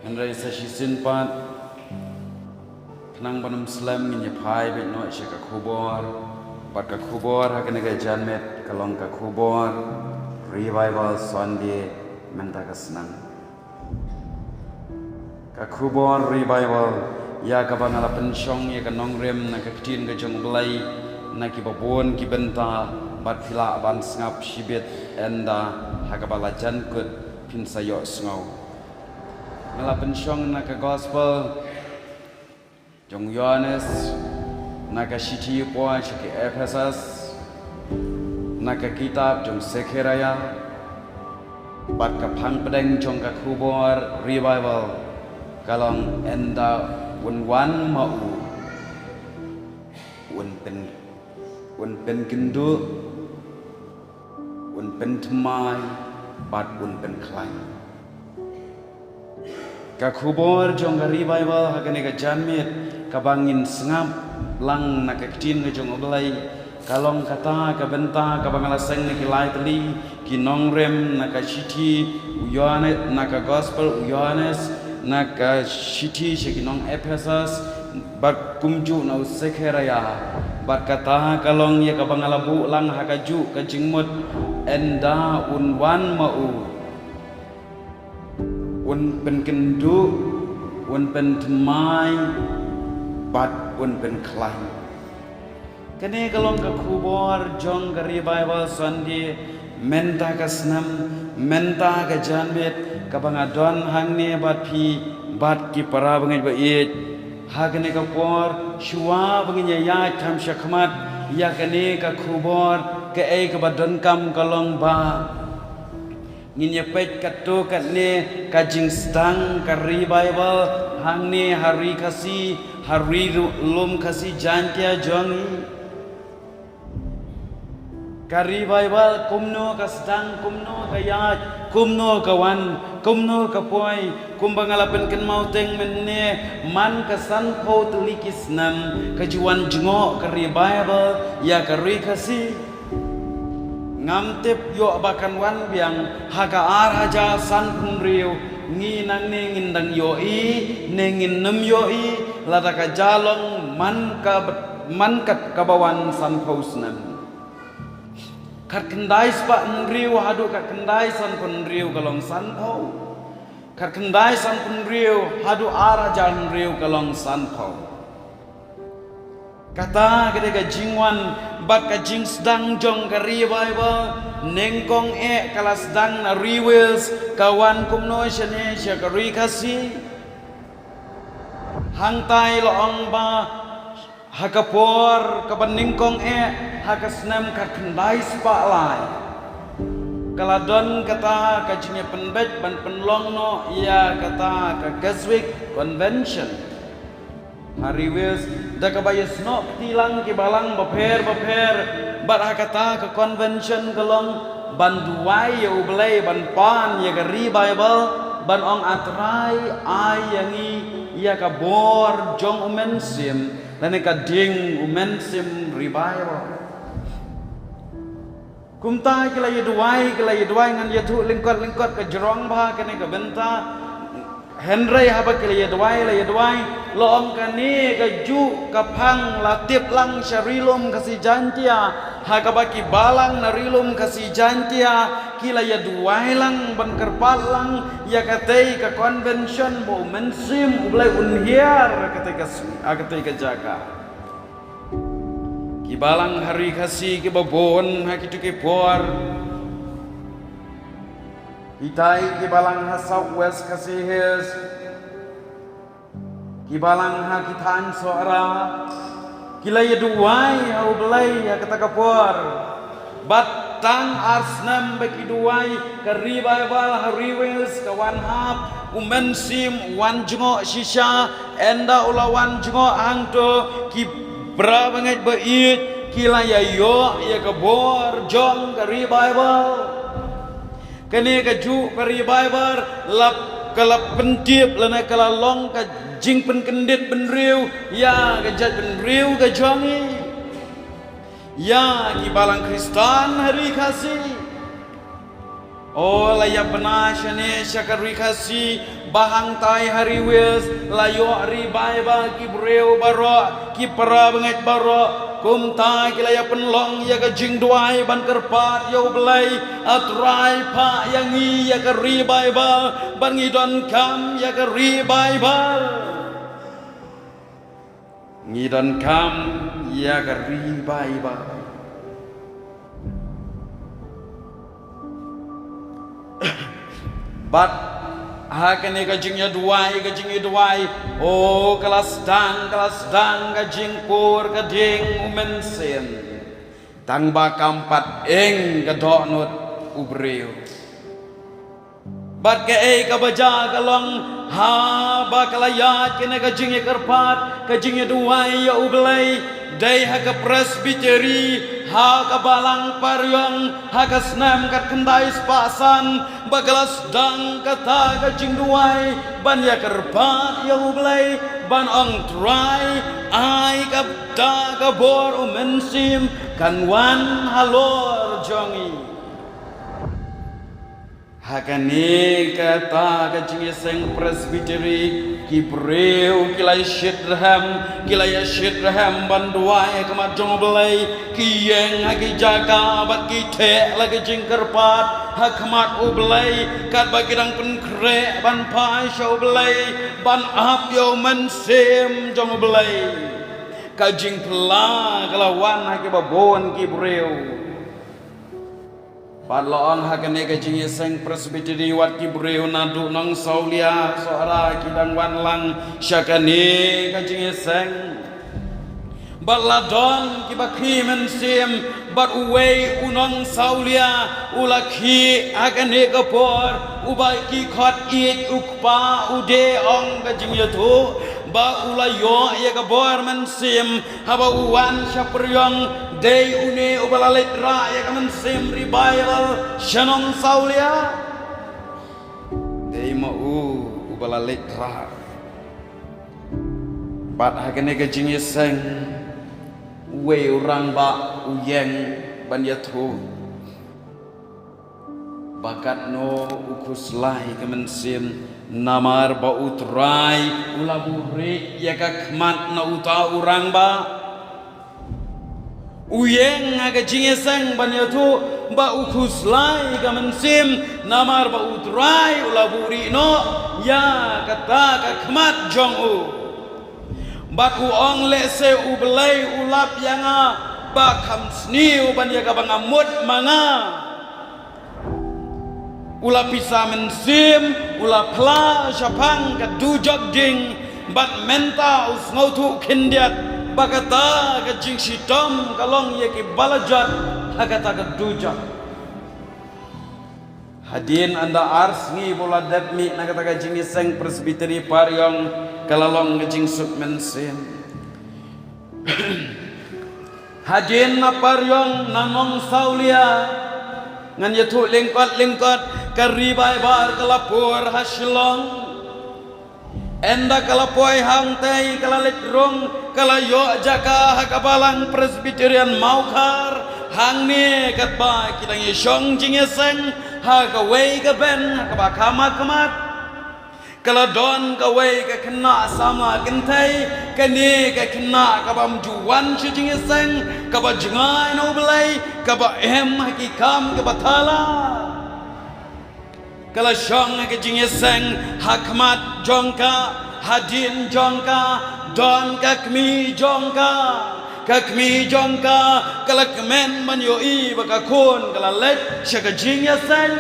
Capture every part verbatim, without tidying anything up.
Hynrei sa shisien pat, khnang ban ym slem, ngin ïa phai beit noh sha ka khubor. Bad ka khubor ha kane ka janmiet ka long ka khubor Revival Sunday mynta ka snem. Ka khubor Revival, ïa kaba nga la pynshong ïa ka nongrim na ka ktien ka jong U Blei na kiba bun ki bynta, bad phi lah ban sngap shibit ynda ha kaba la jan kut phin sa ïohsngew. Nga la pynshong na ka Gospel jong u Ïoannis, na ka shithi u poi sha ki Ephesus, na ka kitab jong u Sekhariah, bad ka phang pdeng jong ka khubor Revival ka long: Ynda un wan ma u, un pyn, un pynkynduh, un pynthymmai, bad un pynkhlaiñ. Ka khubor jong ka Revival ha kane ka janmiet kaba ngin sngap lang na ka ktien ka jong U Blei, ka long kata ka bynta kaba nga la seng na ki lai tylli ki nongrim na ka shithi u Ïoannis, na ka Gospel u Ïoannis, na ka shithi sha ki nong Ephesus, bad kumjuh na u Sekhariah. Bad kata ka long ïa kaba nga la buh lang ha kajuh ka jingmut: Ynda un wan ma u, un pynkynduh, un pynthymmai, bad un pynkhlaiñ. Kane ka long ka khubor jong ka Revival Sunday mynta ka snem, mynta ka janmiet, kaba nga don hangne bad phi, bad ki para bangeit ba ïeit. Ha kane ka por, shuwa ba ngin ïa ïaid kham shakhmat ïa kane ka khubor, kaei kaba donkam ka long ba ngin ïa peit katto katne ka jingsdang ka Revival hangne ha Ri Khasi, ha Ri Lum Khasi Jaiñtia jong ngi. Ka Revival kumno ka sdang, kumno ka ïaid, kumno ka wan, kumno ka poi, kumba nga la pynkynmaw teng mynne, man ka sanphew tylli ki snem ka ju wan jngoh ka Revival ïa ka Ri Khasi. Ngam tip ïoh ba kan wan biang ha ka ar hajar sanphew hynriew, ngi nangne ngin dang ïohi ne ngin nym ïohi, lada ka jia long man ka, man kat kaba wan sanphew snem. Khatkhyndai spah hynriew haduh khatkhyndai sanphew hynriew ka long sanphew. Khatkhyndai sanphew hynriew haduh ar hajar hynriew ka long sanphew. Kata ka dei ka jingwan bad ka jingsdang jong ka Revival. Nyngkong eh ka la sdang na Ri Wales, ka wan kumno shane sha ka Ri Khasi. Hangtai la ong ba ha ka por kaba nyngkong eh, ha ka snem khatkhyndai spah lai, ka la don kata ka jingïapynbeit ban pynlong noh ïa kata ka Keswick Convention ha Ri Wales, da kaba ïasnoh kti lang ki balang bapher bapher. Bad ha kata ka convention ka long ban duwai ïa U Blei, ban pan ïa ka Revival, ban ong: A Trai, ai ïa ngi ïa ka bor jong U Mynsiem, lane ka ding U Mynsiem Revival. Kumta ki la ïa duwai, ki la ïa duwai, ngan ïathuh lyngkot lyngkot ka jrong bha kane ka bynta. Hynrei haba ki la ïa duwai, la ïa duwai, la ong kane kajuh ka phang la tip lang sha Ri Lum Khasi Jaiñtia, ha kaba ki balang na Ri Lum Khasi Jaiñtia ki la ïa duwai lang ban kyrpad lang ïa katei ka convention ba U Mynsiem U Blei un hiar ha katei ka sngi, ha katei ka jaka. Ki balang ha Ri Khasi kiba bun ha kito ki por, hitai ki balang ha South West Khasi Hills, ki balang ha ki thaiñ Sohra, ki la ïa duwai ha U Blei ha kata ka por. Bad tang ar snem ba ki duwai, ka Revival ha Ri Wales ka wan hap, U Mynsiem u wan jngoh shisha. Ynda u la wan jngoh hangto, ki para bangeit ba ïeit ki la ïa ïoh ïa ka bor jong ka Revival. Kane kajuh ka Revival la, ka la pyntip lane ka la long ka jingpynkyndit bynriew ïa ka jaitbynriew ka jong ngi, ïa ki balang Khristan ha Ri Khasi. O, la ïa bna shane sha ka Ri Khasi Ba hangtai ha Ri West la ïoh revival, ki briew baroh, ki para bangeit baroh, kumta ki la ïa pynlong ïa ka jingduwai ban kyrpad ïa U Blei, A Trai, phah ïa ngi ïa ka revival, ban ngi donkam ïa ka revival. Ngi donkam ïa ka revival. Bad ha kane ka jingïaduwai, ka jingïaduwai, o, ka la sdang, ka la sdang ka jingpur ka dieng U Mynsiem. Tang ba kam pat ing ka dohnud u briew. Bad kaei kaba jia ka long, haba ka la ïaid kane ka jingïakyrpad, ka jingïaduwai ïa U Blei, dei ha ka Presbytery, ha ka Balang Pariong, ha ka snem khatkhyndai spah san, ba ka la sdang kata ka jingduwai ban ïakyrpad ïa U Blei, ban ong, Trai, ai kata ka bor U Mynsiem kan wan halor jong ngi. Ha kane kata ka jingïaseng Presbytery, ki briew ki la ïashit rhem, ki la ïashit rhem ban duwai ha khmat jong U Blei, ki ïeng ha ki jaka bad ki theh la ki jingkyrpad ha khmat U Blei, katba ki dang pynkhreh ban phai sha U Blei, ban ap ïa U Mynsiem jong U Blei. Ka jingphylla ka la wan ha kiba bun ki briew. Bad la ong ha kane ka jingïaseng Presbytery wat ki briew naduh Nongsawlia Sohra ki dang wan lang sha kane ka jingïaseng. Bad la don kiba khie mynsiem, bad uwei u Nongsawlia u la khie ha kane ka por, uba ki khot ïeit u kpa u de ong ka jingïathuh, ba u la ïoh ïa ka bor mynsiem, haba u wan sha Pariong, dei une uba la leit rah ïa ka mynsiem revival sha Nongsawlia. Dei ma u uba la leit rah. Bad ha kane ka jingïaseng, uwei u rangbah u ïeng ban ïathuh. Ba katno u khuslai ka mynsiem, namar ba U Trai u la buhrieh ïa ka khmat na uta u rangbah. U ïeng ha ka jingïaseng ban ïathuh ba u khuslai ka mynsiem, namar ba U Trai u la buhrieh noh ïa kata ka khmat jong u. Bad u ong, lehse U Blei u lap ïa nga, ba kham sniew ban ïa kaba nga mut ma nga. U la pisa mynsiem, u la phla shaphang ka dujok ding, bad mynta u sngewthuh khyndiat ba kata ka jingshitom ka long ïa kiba la jot ha kata ka dujok. Hadien ynda ar sngi ba u la dep mih na kata ka jingïaseng Presbytery Pariong, ka la long ka jingsuk mynsiem. Hadien na Pariong, na Nongsawlia, ngan ïathuh lyngkot lyngkot, ka revival ka la pur ha Shillong. Ynda ka la poi hangtei, ka la leit rung, ka la ïoh jaka ha ka Balang Presbyterian Mawkhar. Hangne katba ki dang ïashong jingïaseng ha kawei ka bench ha kaba kham hakhmat. Ka la don kawei ka khynnah samla kynthei, kane ka khynnah kabym ju wan sha jingïaseng, kaba jngai na U Blei, kaba im ha ki kam kiba thala. Ka la shong ha ka jingïaseng, hakhmat jong ka, hadien jong ka, don ka kmie jong ka. Ka kmie jong ka, ka la kmen ban ïohi ba ka khun ka la leit sha ka jingïaseng.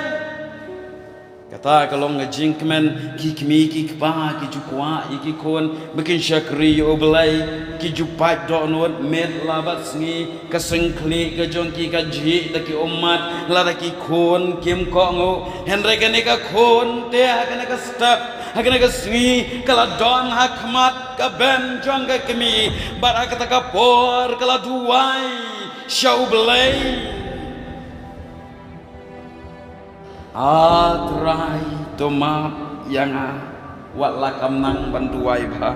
Kata ka long ka jingkmen, ki kmie ki kpa ki ju kwah ïa ki khun ba kin shakri ïa U Blei, ki ju pait dohnud miet la bad sngi, ka seng khlieh ka jong ki ka jhieh da ki ummat, lada ki khun kim kohnguh. Hynrei kane ka khun te ha kane ka step, ha kane ka sngi, ka la don hakhmat ka bench jong ka kmie, bad ha kata ka por ka la duwai sha U Blei. A Trai, to map ïa nga, wat la kam nang ban duwai bha.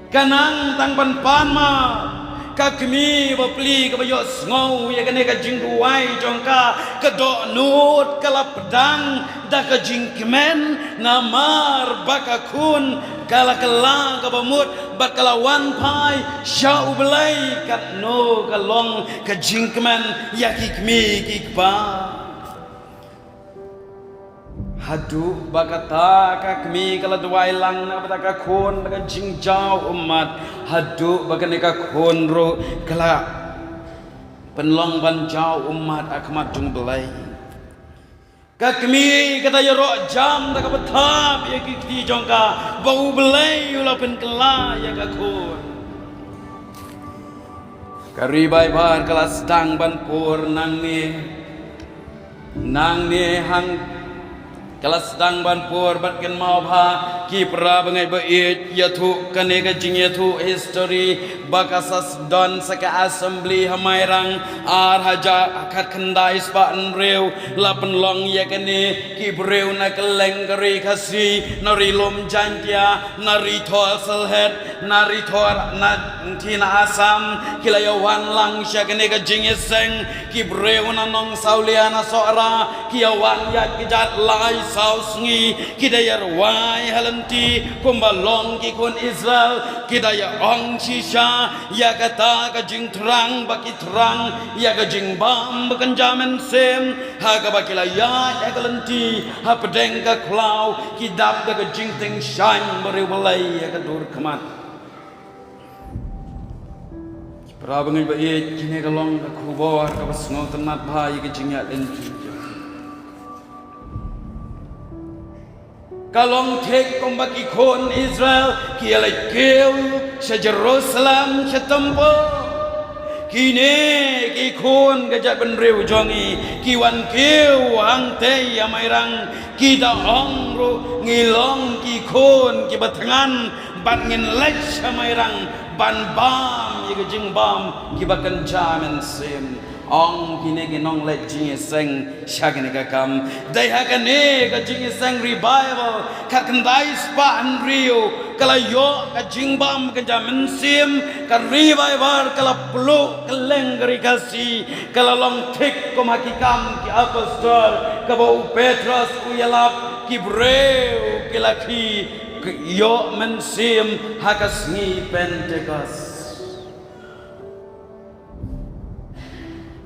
Ka nang tang ban pan map, Ka kmie ba pli kaba ïohsngew ïa kane ka jingduwai jong ka, ka dohnud ka la pdang da ka jingkmen, namar ba ka khun ka la kylla kaba mut bad ka la wan phai sha U Blei. Katno ka long ka jingkmen ïa ki kmie ki kpa. Haduh ba kata ka kmie ka la duwai lang na ka bynta ka khun da ka jingjaw ummat, haduh ba kane ka khun ruh ka la pynlong ban jaw ummat ha khmat jong U Blei. Ka kmie ka da ïaroh jam da kaba thap ïa ki kti jong ka ba U Blei u la pynkylla ïa ka khun. Ka Ri Baibhar ka la sdang ban pur nangne. Nangne hang ka la sdang ban pur bad kynmaw bha ki para bangeit ba ïeit, ïathuh kane ka jingïathuh history ba ka sa don sa ka assembly ha Mairang, ar hajar khatkhyndai spah hynriew la pynlong ïa kane. Ki briew na kylleng ka Ri Khasi, na Ri Lum Jaiñtia, na Ri Thor Sylhet, na Ri Thor na Nthi na Assam, ki la ïa wan lang sha kane ka jingïaseng. Ki briew na Nongsawlia na Sohra ki ïa wan ïaid kjat lai saw sngi, ki da ïa rwai ha lynti kumba long ki khun Israel, ki da ïa ong shisha ïa kata ka jingthrang ba ki thrang ïa ka jingbam ba kynja mynsiem. Ha kaba ki la ïaid ha ka lynti hapdeng ka khlaw, ki dap da ka jingtyngshaiñ bariewblei ha ka dur khmat. Para bangeit ba ïeit, kine ka long ka khubor kaba sngewtynnat bha ïa ka jingïaid lynti. Ka long thik kumba ki khun Israel ki ïa leit kiew sha Jerusalem, sha templ. Kine ki khun ka jaitbynriew jong ngi ki wan kiew hangtei ha Mairang, ki da ong ruh ngi long ki khun kiba thngan bad ngin leit sha Mairang ban bam ïa ka jingbam kiba kynja mynsiem. Ong kine ki nongleit jingïaseng sha kane ka kam. Dei ha kane ka jingïaseng revival khatkhyndai spah hynriew ka la ïoh ka jingbam kynja mynsiem. Ka revival ka la pluh kylleng ka Ri Khasi, ka la long thik kum ha Ki Kam ki Apostol, kaba u Petros u ïalap, ki briew ki la khie ïoh mynsiem ha ka sngi Pentekost.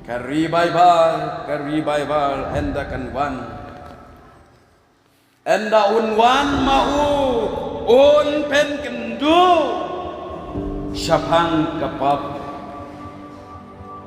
Ka revival, ka revival, ynda kan wan, ynda un wan ma u, un pynkynduh shaphang ka pop.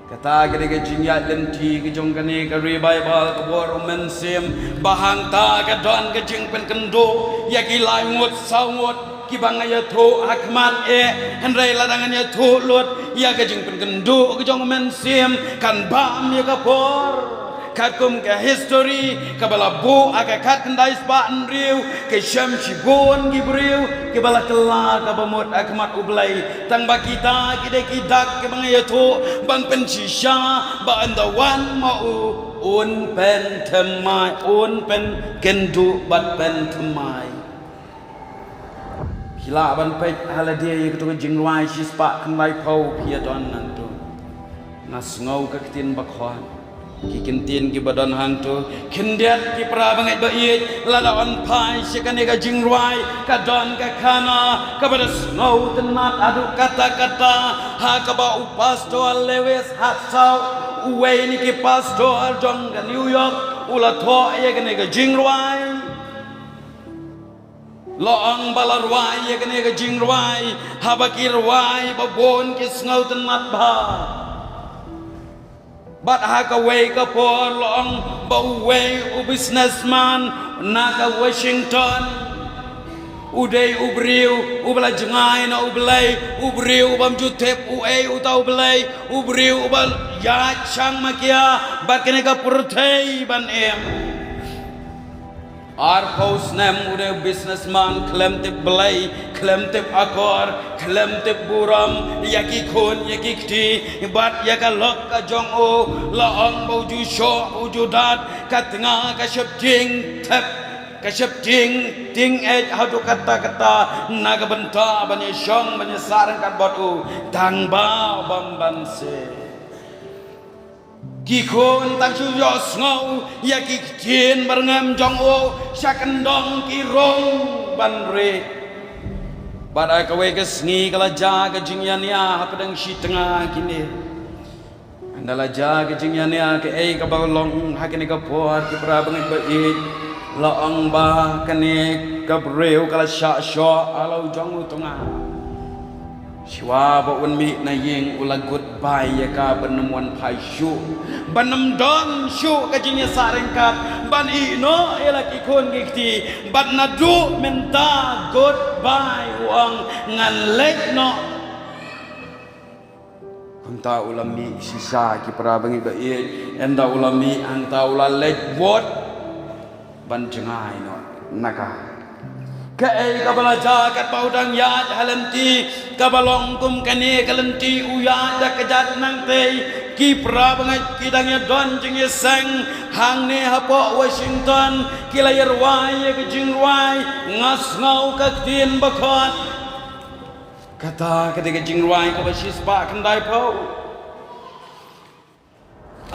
Kata ka dei ka jingïaid lynti ka jong kane ka revival, ka bor u mynsiem, ba hangta ka don ka jingpynkynduh ïa ki lai ngut saw ngut kiba nga ïathuh ha khmat eh, hynrei lada ngan ïathuh lut ïa ka jingpynkynduh ka jong u mynsiem, kan bam ïa ka por. Katkum ka history kaba la buh ha ka khatkhyndai spah hynriew, ka shem shibun ki briew kiba la kylla kaba mut ha khmat U Blei. Tang ba kita ki dei ki dak kiba nga ïathuh ban pynshisha ba ynda wan ma u, un pynthymmai, un pynkynduh bad pynthymmai. Phi lah ban peit ha lade ïa kato ka jingrwai shispah khyndaiphew, phi ïa don hangto. Nga sngew ka ktien bakhot, ki kyntien kiba don hangto. Khyndiat ki para bangeit ba ïeit, lada wan phai sha kane ka jingrwai, ka don ka khana kaba da sngewtynnat haduh katta katta, ha kaba u Pastor Lewis Hatsau, uwei na ki pastor jong ka New York, u la thoh ïa kane ka jingrwai. La ong ba la rwai ïa kane ka jingrwai haba ki rwai ba bun ki sngewtynnat bha. Bad ha kawei ka por la ong ba uwei u businessman na ka Washington, u dei u briew uba la jngai na U Blei, u briew u bym ju tip uei uta U Blei, u briew uba ïaid shang makia bad kane ka pyrthei ban im. Arphew snem u dei u businessman, khlem tip Blei, khlem tip akor, khlem tip burom ïa ki khun ïa ki kti bad ïa ka lok ka jong u. La ong ba u ju shoh u ju dat, ka tnga ka sheptieng thep. Ka sheptieng tieng eh haduh katta katta na ka bynta ban ïashong ban ïasah ryngkat bad u tang ba u bym banse. Ki khun tang shu ïohsngew ïa ki ktien byrngem jong u sha kyndong ki rung ban rieh. Bad ha kawei ka sngi ka la jia ka jingïania hapdeng shi tnga kine. Ynda la jia ka jingïania, kaei kaba long ha kane ka por, ki para bangeit ba ïeit, la ong ba kane ka briew ka la shah shoh ha la u jong u tnga. Shuwa ba un mih na ïing u la goodbye ïa ka ban ym wan phai shuh, ban ym don shuh ka jingïasah ryngkat, ban ïehnoh ïa la ki khun ki kti. Bad naduh mynta goodbye u ong, ngan leit noh. Kumta u la mih shisha, ki para bangeit ba ïeit, ynda u la mih hangta u la leit bud ban jngai noh na ka. Kaei kaba la jia katba u dang ïaid ha lynti kaba long kum kane ka lynti, u ïaid da kjat nangtei. Ki para bangeit, ki dang ïadon jingïaseng hangne hapoh Washington, ki la ïarwai ïa ka jingrwai Nga Sngew Ka Ktien Bakhot. Kata ka dei ka jingrwai kaba shispah khyndai phew.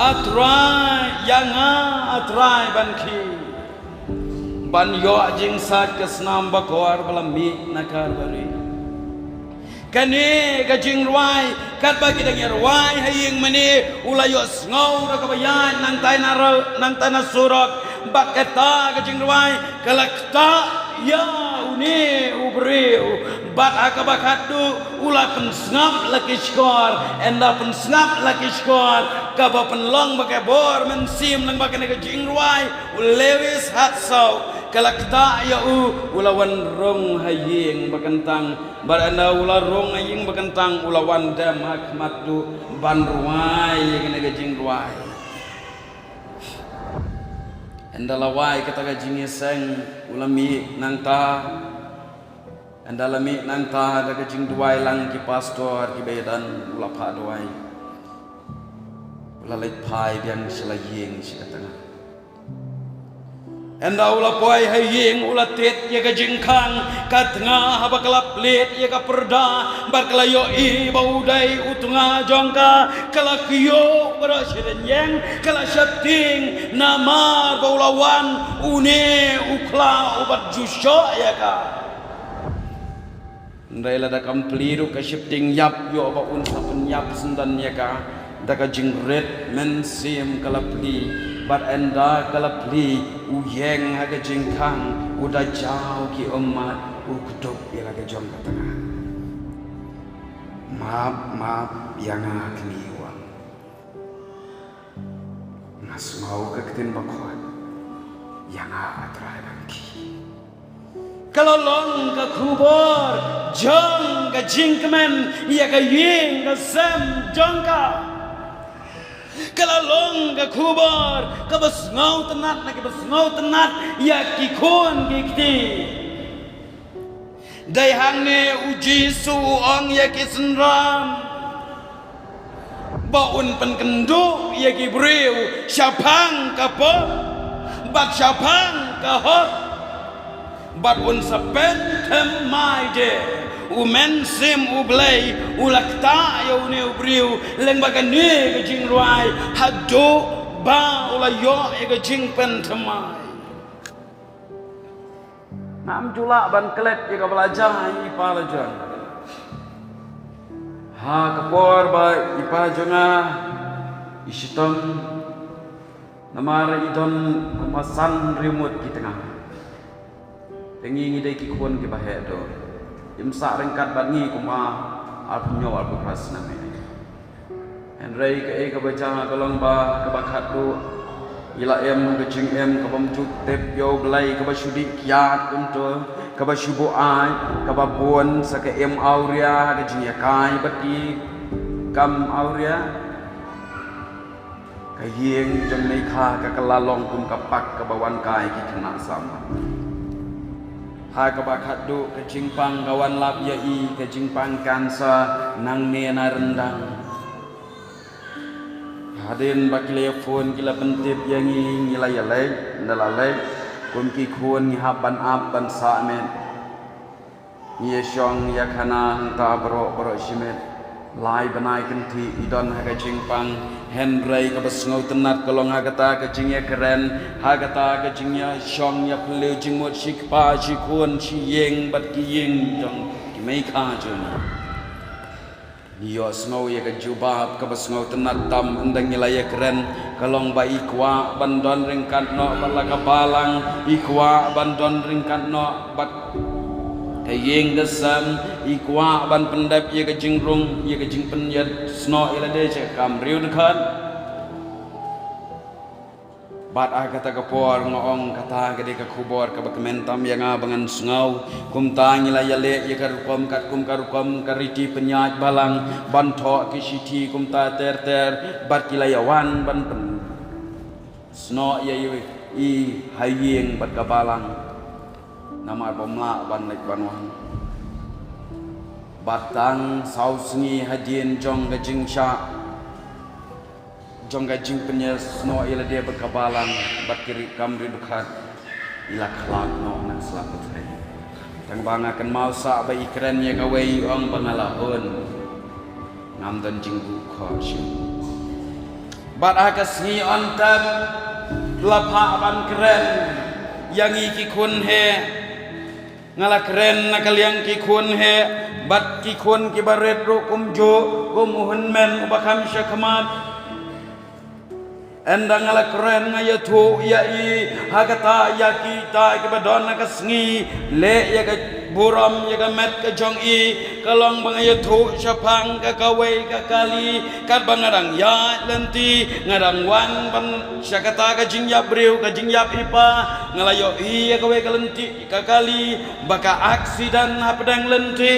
A Trai, ïa nga, A Trai, ban khie, ban ïoh jingsait ka snam bakor ba la mih na Kalbari. Kane ka jingrwai, katba ki dang ïarwai ha ïing mane, u la ïohsngew da kaba ïaid nangtai na ra-, nangtai na surok. Bad kata ka jingrwai ka la ktah ïa une u briew. Bad ha kaba khatduh u la pynsngap la ki shkor. Ynda pynsngap la ki shkor, kaba pynlong ba ka bor mynsiem lyngba kane ka jingrwai u Lewis Hatzau, ka la ktah ïa u, u la wan rung ha ïing ba kyntang. Bad ynda u la rung ha ïing ba kyntang, u la wan dem ha khmat duh ban rwai ïa kane ka jingrwai. Ynda la wai kata ka jingïaseng, u la mih nangta. Ynda la mih nangta, da ka jingduwai lang ki pastor kiba ïadon, u la phah duwai. U la leit phai biang sha la ïing sha ka tnga. Ynda u la poi ha ïing, u la tied ïa ka jingkhang. Ka tnga haba ka la plied ïa ka pyrda bad ka la ïohi ba u dei u tnga jong ka, ka la kyiuh baroh shi rynïeng, ka la sheptieng namar ba u la wan une u khla uba ju shoh ïa ka. Hynrei lada kam plie ruh ka sheptieng ïap ïoh ba un sa pynïap syndon ïa ka. Da ka jingrit mynsiem ka la plie, bad ynda ka la plie, u ïeng ha ka jingkhang, u da jaw ki ummat, u kdup ïa la ka jong ka tnga. Map, map ïa nga, kmie, u ong. Nga sngew ka ktien bakhot, ïa nga, A Trai, ban khie. Ka la long ka khubor jong ka jingkmen ïa ka ïing ka sem jong ka. Ka la long ka khubor kaba sngewtynnat na kiba sngewtynnat ïa ki khun ki kti. Dei hangne U Jisu u ong ïa ki synran ba un pynkynduh ïa ki briew shaphang ka pop bad shaphang ka hok, bad un sa pynthymmai de. U Mynsiem U Blei u la ktah ïa une u briew lyngba kane ka jingrwai haduh ba u la ïoh ïa ka jingpynthymmai. Ngam ju lah ban klet ïa kaba la jia ha i pa la jong. Ha ka por ba i pa jong nga i shitom, namar i don kumba san hynriew ngut ki tnga. Te ngi ngi dei ki khun kiba heh dur. Im sah ryngkat bad ngi kumba arphew hynñiew arphew phra snem. Hynrei kaei kaba jia ka long ba kaba khatduh i la im ka jingim kabym ju tip ïa U Blei, kaba shu dih kiad kumto, kaba shu buaid, kaba bun sa ka im awria, ka jingïakai bad ki kam awria. Ka ïing jong Neikha ka, ka la long kum ka park kaba wan kai ki khynnah samla. Ha kaba khatduh ka jingpang ka wan lap ïa i, ka jingpang cancer nangne na ryndang. Hadien ba ki la ïa phone ki la pyntip ïa ngi, ngi la ïa leit, nda la leit. Kum ki khun ngi hap ban ap ban sah met. Ngi ïa shong ïa khana hangta baroh baroh shi met. Lai bnai kynthih i don ha ka jingpang. Hynrei kaba sngewtynnat ka long ha kata ka jingïakren, ha kata ka jingïashong ïaphylliew jingmut shi kpa shi khun shi ïing bad ki ïing jong ki mei kha jong ngi. Ngi ïohsngew ïa ka jubab kaba sngewtynnat tam ynda ngi la ïakren, ka long ba i kwah ban don ryngkat noh bad la ka balang, i kwah ban don ryngkat noh bad ka ïing ka sem, i kwah ban pyndep ïa ka jingrung, ïa ka jingpynïasnoh ïa lade sha ka kam briew dkhot. Bad ha kata ka por nga ong kata ka dei ka khubor kaba kmen tam ïa nga ba ngan sngew. Kumta ngi la ïaleh ïa ka rukom katkum ka rukom ka riti pynïaid balang ban thoh ki shithi kumta ter ter bad ki la ïawan ban pynsnoh ïa i ha ïing bad ka balang. Namar bym lah ban leit ban wan. Bad tang saw sngi hadien jong ka jingshah jong ka jingpynïasnoh ïa lade bad ka balang bad ki ri kam ri dkhot i la khlad noh na slap pyrthei. Tang ba nga kynmaw sah ba i kren ïa kawei i ong ba nga la hun. Ngam don jingbuh khoh shuh. Bad ha ka sngi on tep la phah ban kren ïa ngi ki khun heh. Nga la kren na ka liang ki khun heh bad ki khun kiba rit ruh kumjuh kum u hynmen uba kham sha khmat. Ynda nga la kren nga ïathuh ïa i ha kata ïa kita kiba don ha ka sngi leh ïa ka burom ïa ka met ka jong i. Ka long ba nga ïathuh shaphang ka kawei ka kali katba nga dang ïaid lynti nga dang wan ban sha kata ka jingïap briew ka jingïap i pa. Nga la ïohi ïa kawei ka lynti ka kali ba ka aksiden hapdeng lynti.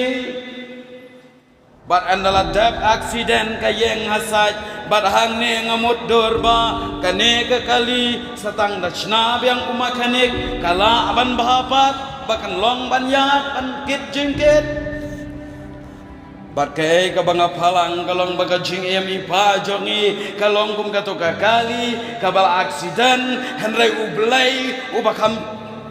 Bad ynda la dep aksiden ka ïeng ha sait bad hangne nga mutdur ba kane ka kali sa tang da shna biang u makhanik ka lah ban bha pat ba kan long ban ïaid ban kit jingkit. Bad kaei kaba nga phalang ka long ba ka jingim i pa jong i ka long kum kato ka kali kaba la aksiden, hynrei U Blei uba kham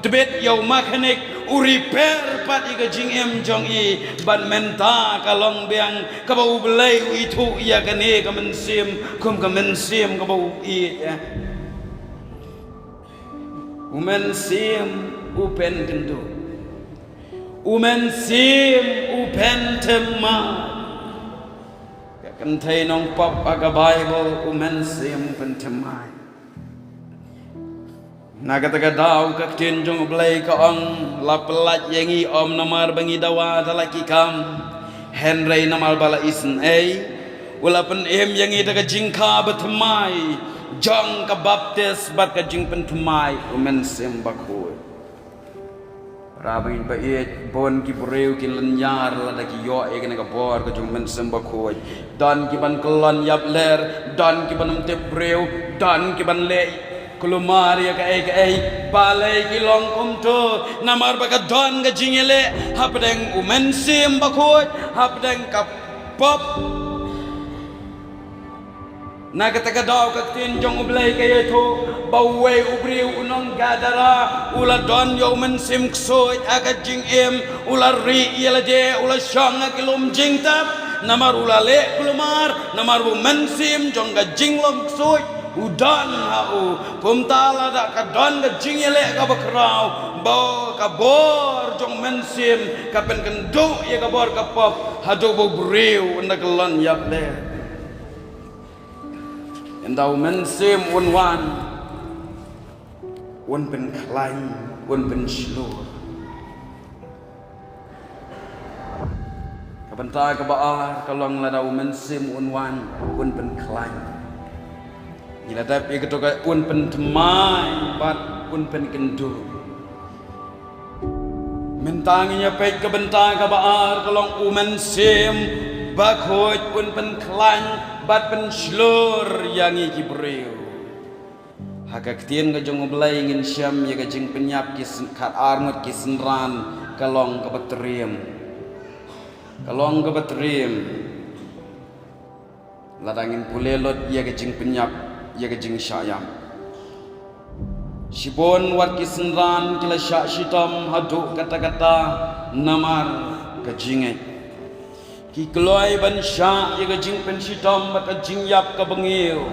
tbit ïa u makhanik u repair pat ïa ka jingim jong i. Bad mynta ka long biang kaba U Blei u ithuh ïa kane ka mynsiem kum ka mynsiem kaba u ïeit. U mynsiem u pynkynduh. U mynsiem u pynthymmai. Ka kynthei nongpop ha ka Baibl, u mynsiem u pynthymmai. Na kata ka daw ka ktien jong U Blei ka ong, la pyllait ïa ngi ym namar ba ngi dawa da la ki kam, hynrei namar ba la isynei. U la pynim ïa ngi da ka jingkha bathymmai jong ka baptis bad ka jingpynthymmai u Mynsiem Bakhuid. Para bangeit ba ïeit, bun ki briew ki lynñiar lada ki ïoh ïa kane ka bor ka jong u Mynsiem Bakhuid. Don ki ban kyllon ïapler, don ki ban ym tip briew, don ki ban leh kulmar ïa kaei kaei. Balei ki long kumto? Namar ba ka don ka jingïaleh hapdeng u Mynsiem Bakhuid, hapdeng ka pop. Na kata ka daw ka ktien jong U Blei ka ïathuh ba uwei u briew u nong Gadara u la don ïa u mynsiem ksuid ha ka jingim, u la rieh ïa lade, u la shong ha ki lum jingtep, namar u la leh kulmar, namar u mynsiem jong ka jinglong ksuid u don ha u. Kumta lada ka don ka jingïaleh kaba khraw, ba ka bor jong mynsiem ka pynkynduh ïa ka bor ka pop, haduh ba u briew un da kyllon ïapler. Ynda u Mynsiem un wan, un pynkhlaiñ, un pynshlur. Ka bynta kaba ar ka long lada u Mynsiem un wan, un pynkhlaiñ. Ngi la dep ïa kato ka un pynthymmai bad un pynkynduh. Mynta ngin ïa peit ka bynta kaba ar ka long u Mynsiem Bakhuid un pynkhlaiñ bad pynshlur ïa ngi ki briew. Ha ka ktien ka jong U Blei ngin shem ïa ka jingpynïap ki syn-, khatar ngut ki synran ka long kaba triem. Ka long kaba triem. Lada ngin pule lut ïa ka jingpynïap, ïa ka jingshah ïam. Shibun wat ki synran ki la shah shitom haduh katta katta namar ka jingngeit. Ki kloi ban shah ïa ka jingpynshitom bad ka jingïap kaba ngiew.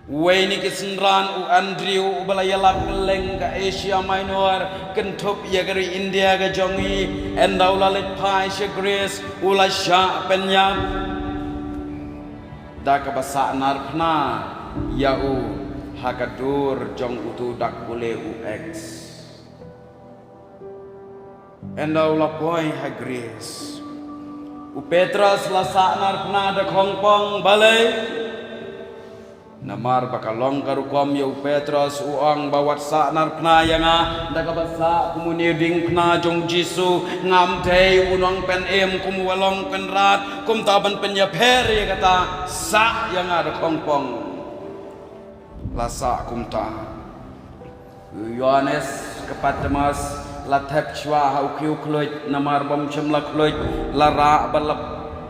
Uwei na ki synran u Andrew uba la ïalap kylleng ka Asia Minor, kynthup ïa ka ri India ka jong ngi, ynda u la leit phai sha Greece u la shah pynïap da kaba sahnarphna ïa u ha ka dur jong uto u dak pule u X. Ynda u la poi ha Greece, u Petros la sahnarphna da khongpong. Balei? Namar ba ka long ka rukom ïa u Petros, u ong ba wat sahnarphna ïa nga da kaba sah kum une u diengphna jong u Jisu, ngam dei u nongpynim kum uba long u Kynrad. Kumta ban pynïapher ïa kata, sah ïa nga da khongpong. La sah kumta. U Ïoannis ka Patmos la thep shuwa ha u khiew khluit, namar bym shym la khluit, la rah bad la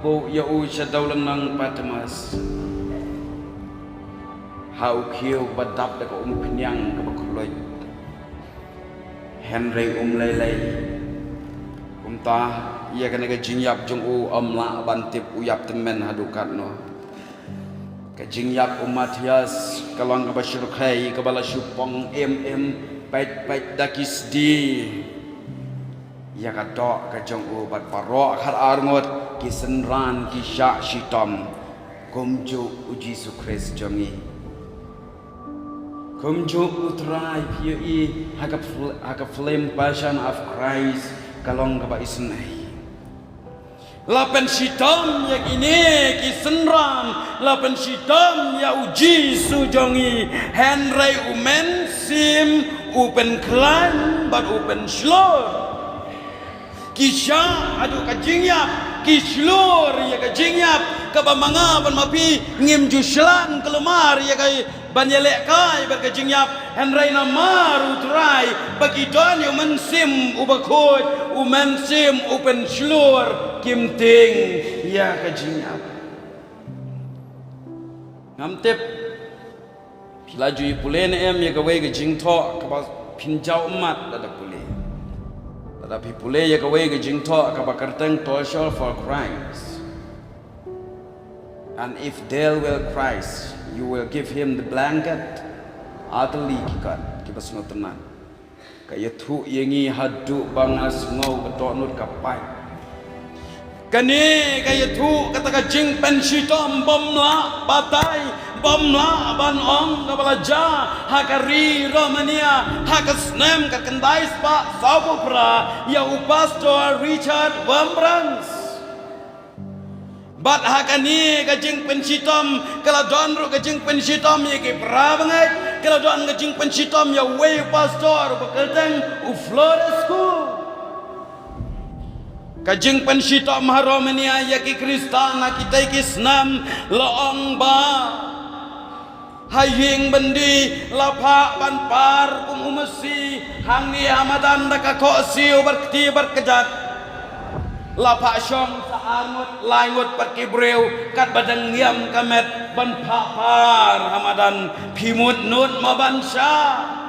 buh ïa u sha dewlynnong Patmos, ha u khiew ba dap da ka umphniang kaba khluit. Hynrei um lei lei. Kumta ïa kane ka jingïap jong u ym lah ban tip u ïap tymmen haduh katno. Ka jingïap u Matthias ka long kaba shyrkhei, kaba la shu pong im im, peit peit da ki sdi ïa ka doh ka jong u. Bad baroh khatar ngut ki synran ki shah shitom kumjuh u Jisu Khrist jong ngi. Kumjuh u Trai, phi ïohi ha ka fil-, ha ka film Passion of Christ, ka long kaba isynei. La pynshitom ïa kine ki synran, la pynshitom ïa u Jisu jong ngi, hynrei u Mynsiem u pynkhlaiñ bad u pynshlur. Ki shah haduh ka jingïap, ki shlur ïa ka jingïap, kaba ma nga bad ma phi ngim ju shlan khlem ar ïa ka ban ïalehkai bad ka jingïap, hynrei namar u Trai ba ki don ïa u Mynsiem uba khuid, u Mynsiem u pynshlur, kim tieng ïa ka jingïap. Ngam tip phi la ju ïa pule ne em ïa kawei ka jingthoh kaba phin jaw ummat lada pule. Lada phi pule ïa kawei ka jingthoh kaba kyrteng Torture for Christ. And if thou will Christ, you will give him the blanket. Utterly ki kat kiba sngewtynnat. Ka ïathuh ïa ngi haduh ba nga sngew ka dohnud ka pait. Kane ka ïathuh kata ka jingpynshitom bym lah batai, bym lah ban ong kaba la jia ha ka ri Romania ha ka snem ka khyndai spah sawphew phra ïa u Pastor Richard Wurmbrand. Bad ha kane ka jingpynshitom ka la don ruh ka jingpynshitom ïa ki para bangeit, ka la don ka jingpynshitom ïa uwei u pastor uba kyrteng u Florescu. Ka jingpynshitom ha Romania ïa ki Khristan ha kitei ki snem la ong ba ha ïing byndi la phah ban par kum u Messi hangne ha madan da ka khohsiew bad kti bad kjat. La phah shong sa ar ngut lai ngut pat ki briew katba dang ïam ka met ban phah par ha madan. Phi mut nud mo ban shah?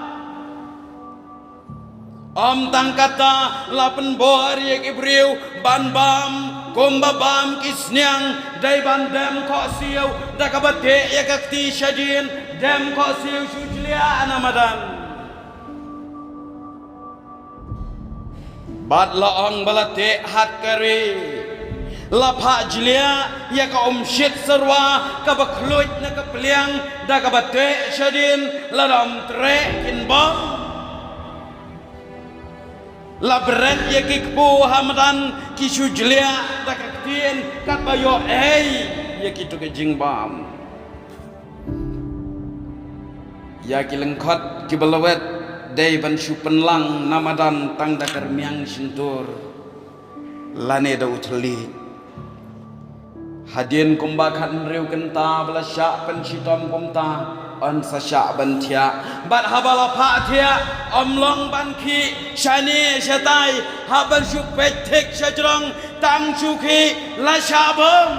Ym tang kata, la pynbor ïa ki briew ban bam kumba bam ki sniang, dei ban dem khohsiew da kaba teh ïa ka kti shadien, dem khohsiew shu jliah na madan. Bad la ong ba la teh hat ka ri, la phah jliah ïa ka umshit syrwa kaba khluit na ka pliang da kaba teh shadien, lada ym treh kin bam. La bret ïa ki kpu ha madan, ki shu jliah da ka ktien katba ïoh ei ïa kito ki jingbam. Ïa ki lyngkhot kiba lawet dei ban shu pynlang na madan tang da ka rmiang shyntur lane da u thylliej. Hadien kumba khathynriew kynta ba la shah pynshitom kumta, yn sa shah ban thiah. Bad haba la phah thiah, ym long ban khih shane shatai, hap ban shu peit thik shajrong, tang shu khih la shah bom.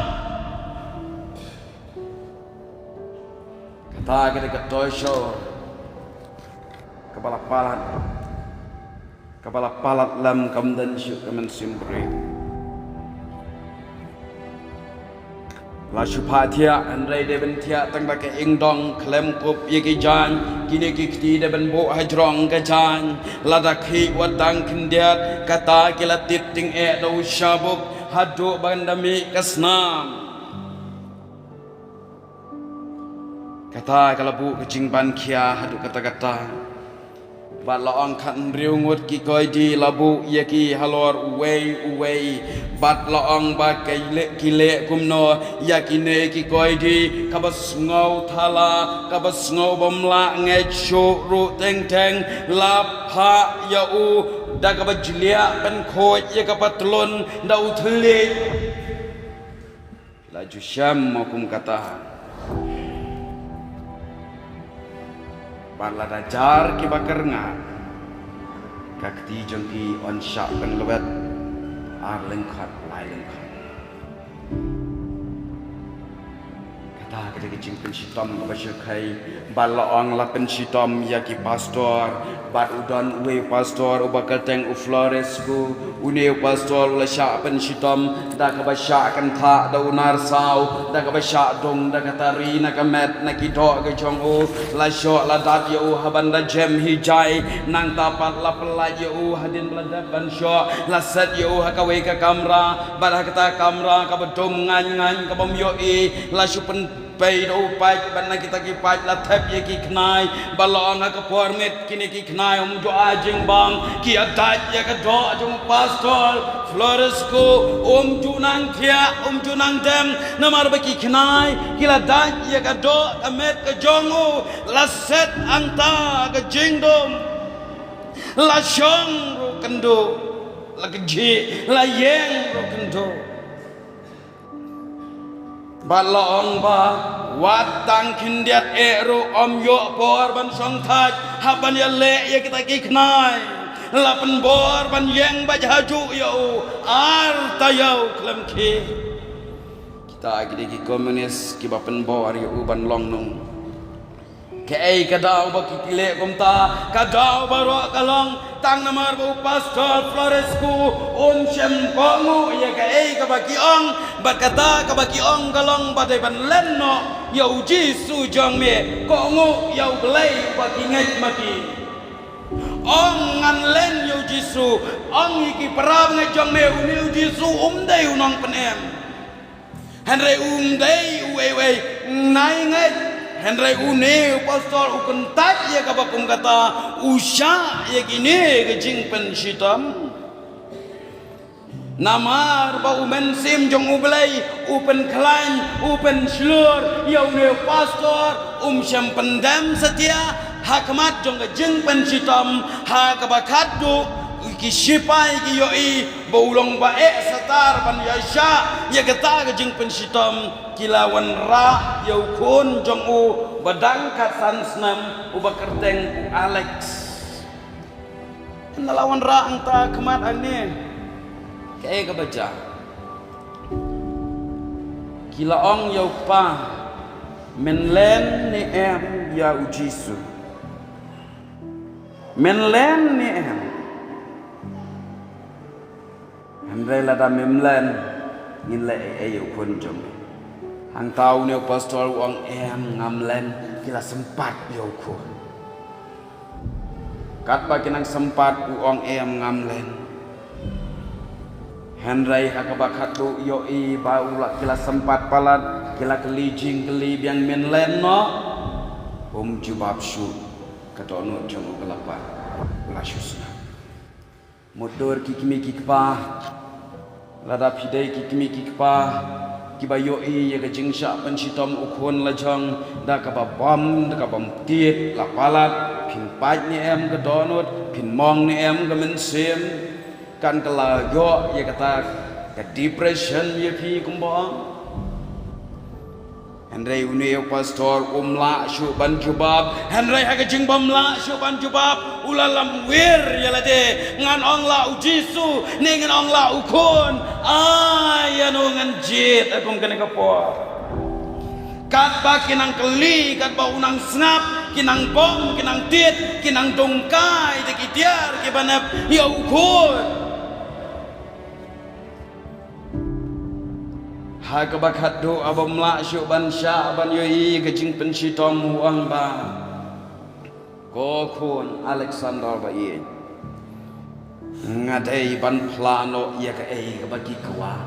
Kata ka dei ka torture. Kaba la palat, kaba la palat lem kam don shuh ka mynsiem briew. La shu phah thiah, hynrei dei ban thiah tang da ka ingdong, khlem kup ïa ki jaiñ, kine ki kti dei ban buh hajrong ka jaiñ. Lada khih wat dang khyndiat, kata ki la tit tyngeh da u shabuk, haduh ban da mih ka snam. Kata ka la buh ka jingban khia haduh katta katta. Bad la ong khathynriew ngut ki koidi la buh ïa ki halor uwei uwei. Bad la ong ba ki leh, ki leh kumno ïa kine ki koidi, kaba sngew thala, kaba sngew bym lah ngeit shuh ruh teng teng, la phah ïa u da kaba jliah pynkhuid ïa ka patlun da u thylliej. La ju shem mo kum kata. Bad lada jar kiba kyrngah, ka kti jong ki yn shah pynlwet ar lyngkot lai lyngkot. Kata ka dei ka jingpynshitom kaba shyrkhei. Bad la ong la pynshitom ïa ki pastor. Bad u don uwei u pastor uba kyrteng u Florescu. Une u pastor u la shah pynshitom da kaba shah kynthah da u narsaw, da kaba shah dung da ka tari na ka met na ki doh ka jong u. La shoh la dat ïa u ha ban da jem hi jai. Nangta pat la pyllait ïa u hadien ba la dep ban shoh. La set ïa u ha kawei ka kamra, bad ha kata ka kamra kaba dum ngaiñ ngaiñ, kabym ïohi. La shu pyn peit da u paip, bad na kita ki paip la thep ïa ki khnai. Bad la ong ha ka por miet, kine ki khnai ym ju ai jingbam. Ki ïa dait ïa ka doh jong u pastor Florescu, ym ju nang thiah, ym ju nang dem. Namar ba ki khnai ki la dait ïa ka doh ka met ka jong u. La set hangta ka jingdum. La shong ruh kynduh, la kynjih, la ïeng ruh kynduh. Bad la ong ba wat tang khyndiat eh ruh ym ïoh por ban shong thait hap ban ïaleh ïa kita ki khnai. La pynbor ban ïeng bad hajuh ïa u ar taïew khlem khie. Kita ki dei ki komunis kiba pynbor ïa u ban long nong. Kaei ka daw ba ki leh kumta? Ka daw baroh ka long tang namar ba u pastor Florescu um shym kohnguh ïa kaei kaba ki ong, bad kata kaba ki ong ka long ba dei ban len noh ïa u Jisu jong me, kohnguh ïa U Blei uba ki ngeit ma ki. Ong ngan len ïa u Jisu, ong ïa ki para bangeit jong me une u Jisu um dei u nongpynim. Hynrei um dei uwei uwei nai ngeit. Hynrei une u pastor u kyntait ïa kaba kum kata, u shah ïa kine ki jingpynshitom. Namar ba u Mynsiem jong U Blei u pynkhlaiñ, u pynshlur ïa une u pastor, um shym pyndem satia ha khmat jong ka jingpynshitom, ha kaba khatduh ki shipai ki ïohi ba u long ba eh satar ban ïa shah ïa kata ka jingpynshitom, ki la wanrah ïa u khun jong u ba dang khatsan snem uba kyrteng u Alex. Hynda la wanrah hangta khmat hangne, kaei kaba jia? Ki la ong ïa u kpa, men len ne em ïa u Jisu? Men len ne em? Hynrei lada mem len, ngin leh ei ei ïa u khun jong me. Hangta une u pastor u ong, em, ngam len. Ki la sympat ïa u khun. Katba ki nang sympat u ong, em, ngam len. Hynrei ha kaba khatduh ïohi ba u la, ki la sympat palat, ki la kylli jingkylli biang, men len noh? Um jubab shuh. Ka dohnud jong u ka la pat, la shu sngap. Mutdur ki kmie ki kpa, lada phi dei ki kmie ki kpa kiba ïohi ïa ka jingshah pynshitom u khun la jong, da kaba bam, da kaba bym tied, la palat, phin pait ne em ka dohnud, phin mong ne em ka mynsiem, kan ka la ïoh ïa kata ka depression ïa phi kumba ong. Hynrei une u pastor um lah shuh ban jubab. Hynrei ha ka jingbym lah shuh ban jubab, u la lamwir ïa lade. Ngan ong la u Jisu ne ngan ong la u khun? Ai ïa no ngan jied ha kum kane ka por? Katba ki nang kylli, katba u nang sngap, Ki nang bom, ki nang tied, ki nang dungkai da ki tiar kiba nep ïa u khun. Ha kaba khatduh, haba ym lah shuh ban shah ban ïohi ka jingpynshitom, u ong ba, ko khun Alexander ba ïeit, nga dei ban phla noh ïa kaei kaba ki kwah.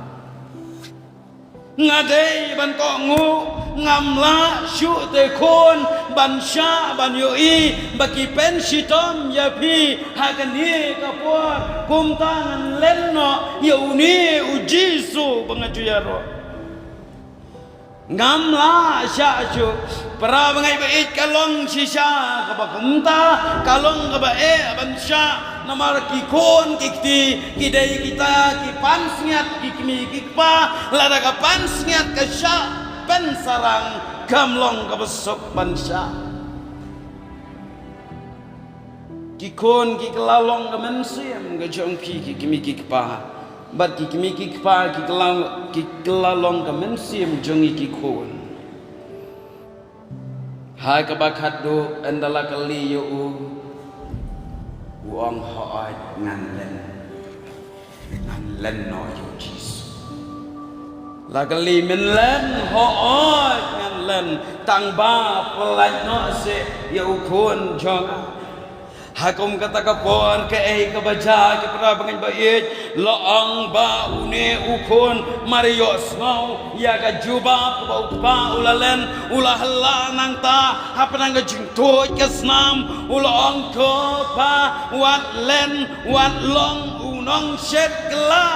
Nga dei ban kohnguh, ngam lah shuh te khun ban shah ban ïohi ba ki pynshitom ïa phi ha kane ka por. Kumta ngan len noh ïa une u Jisu ba nga ju ïaroh. Ngam lah shah shuh. Para bangeit ba ïeit, ka long shisha kaba kumta, ka long kaba eh ban shah. Namar ki khun ki kti ki dei kita ki pansngiat ki kmie ki kpa, lada ka pansngiat ka shah pynsarang, kam long kaba suk ban shah. Ki khun ki kylla long ka mynsiem ka jong phi ki kmie ki kpa, bad ki kmie ki kpa ki kylla, ki kylla long ka mynsiem jong ngi ki khun. Ha kaba khatduh, ynda la kylli ïa u, u ong, hooid, ngan len. Ngan len noh ïa u Jisu. La kylli, men len? Hooid, ngan len. Tang ba pyllait noh seh ïa u khun jong nga. Ha kum kata ka por, kaei kaba jia, ki para bangeit ba ïeit, la ong ba une u khun mar ïoh sngew ïa ka jubab kaba u kpa u la len, u la hla nangta hapdeng ka jingtuid ka snam, u la ong, ko pa, wat len, wat long u nongshet kylla,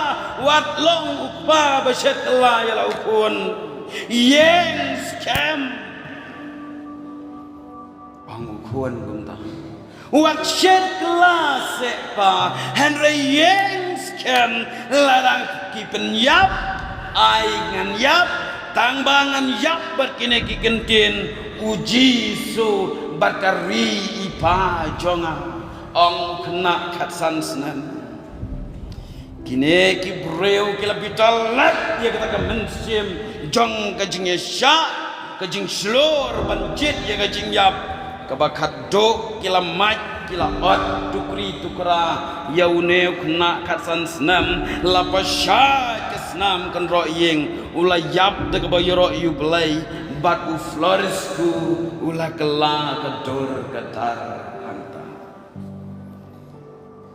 wat long u kpa ba shet kylla ïa la u khun. Ïeng skhem. Ong u khun kumta. Wat shet kylla seh pa, hynrei ïeng skhem, lada ki pynïap, ai ngan ïap, tang ba ngan ïap bad kine ki kyntien, u Jisu bad ka ri i pa jong nga. Ong u khynnah khatsan snem. Kine ki briew ki la bitar lad ïa kata ka mynsiem jong ka jingïashah, ka jingshlur ban jied ïa ka jingïap. Kaba khatduh ki la mad, ki la ot tukri tukra ïa une u khynnah khatsan snem, la pyrshah ka snam kynroh ïing, u la ïap da kaba ïaroh ïa u Blei, bad u Florescu u la kylla ka dur ka dar hangta.